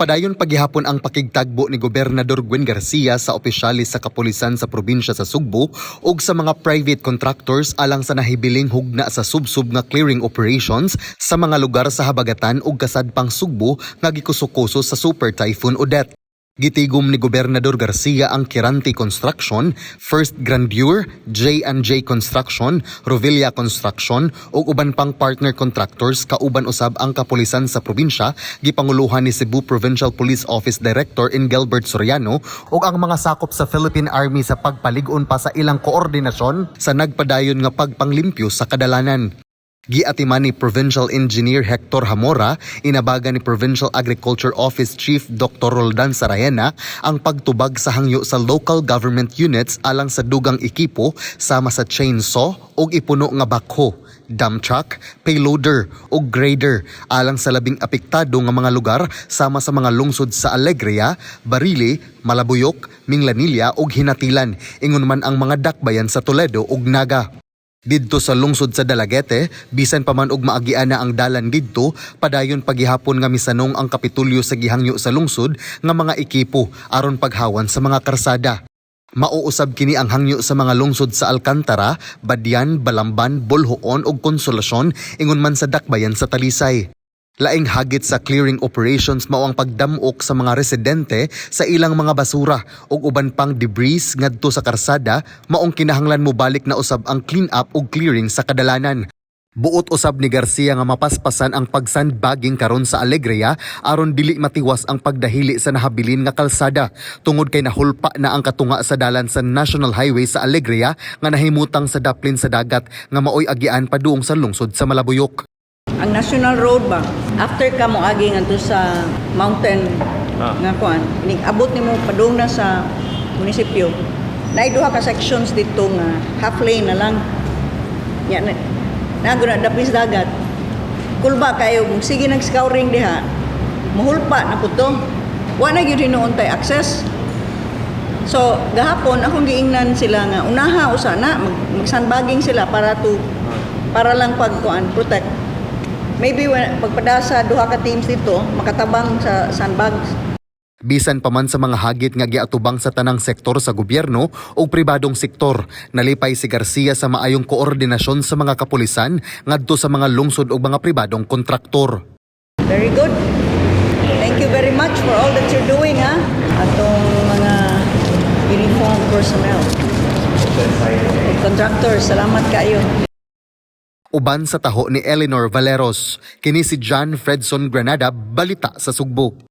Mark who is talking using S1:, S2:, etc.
S1: Padayon pagihapon ang pakigtagbo ni Gobernador Gwen Garcia sa opisyalis sa kapulisan sa probinsya sa Sugbo ug sa mga private contractors alang sa nahibiling hugna sa subsub nga clearing operations sa mga lugar sa habagatan ug kasadpang Sugbo nga gikusukuso sa Super Typhoon Odette. Gitigom ni Gobernador Garcia ang Kiranti Construction, First Grandeur, J&J Construction, Rovilla Construction ug uban pang partner contractors, kauban usab ang kapulisan sa probinsya gipanguluhan ni Cebu Provincial Police Office Director Engelbert Soriano ug ang mga sakop sa Philippine Army sa pagpalig-on pa sa ilang koordinasyon sa nagpadayon nga pagpanglimpyo sa kadalanan. Giatiman ni Provincial Engineer Hector Hamora, inabaga ni Provincial Agriculture Office Chief Dr. Roldan Sarayena ang pagtubag sa hangyo sa local government units alang sa dugang ekipo sama sa chainsaw ug ipuno nga backhoe, dump truck, payloader ug grader alang sa labing apektado nga mga lugar sama sa mga lungsod sa Alegria, Barili, Malabuyok, Minglanilla ug Ginatilan, ingon man ang mga dakbayan sa Toledo ug Naga. Didto sa lungsod sa Dalaguete, bisan pa man og maagian na ang dalan didto, padayon pagihapon nga misanong ang kapitulyo sa gihangyo sa lungsod nga mga ekipo aron paghawan sa mga karsada. Mauusab kini ang hangyo sa mga lungsod sa Alcantara, Badian, Balamban, Boljoon ug Consolacion, ingon man sa dakbayan sa Talisay. Laing hagit sa clearing operations mao ang pagdamok sa mga residente sa ilang mga basura ug uban pang debris ngadto sa karsada, maong kinahanglan mobalik na usab ang clean up ug clearing sa kadalanan. Buot usab ni Garcia nga mapaspasan ang pagsandbagging karon sa Alegria aron dili matiwas ang pagdahili sa nahabilin nga kalsada tungod kay nahulpa na ang katunga sa dalan sa National Highway sa Alegria nga nahimutang sa daplin sa dagat nga maoy agian padung sa lungsod sa Malabuyok.
S2: Ang National Road ba, after ka mo agi ngadto sa mountain nga kuan, inig abot nimo padung na sa munisipyo. Naay duha ka sections dito nga half lane na lang. Nya na na dapis dagat. Kulba kayo kung sige nag scouring diha, muhulpa na pud to. Wa na gyud hinuon tay access. So, gahapon akong giingnan sila nga unaha usa na mag sandbagging sila para lang pag kuan, protect. Maybe when, pagpadasa duha ka teams dito makatabang sa sandbags.
S1: Bisan pa man sa mga hagit nga giatubang sa tanang sektor sa gobyerno o pribadong sektor, nalipay si Garcia sa maayong koordinasyon sa mga kapulisan ngadto sa mga lungsod ug mga pribadong kontraktor.
S2: Very good. Thank you very much for all that you're doing, ha? Atong mga uniform personnel. Contractors, salamat kayo.
S1: Uban sa taho ni Eleanor Valeros, kini si John Fredson Granada, balita sa Sugbo.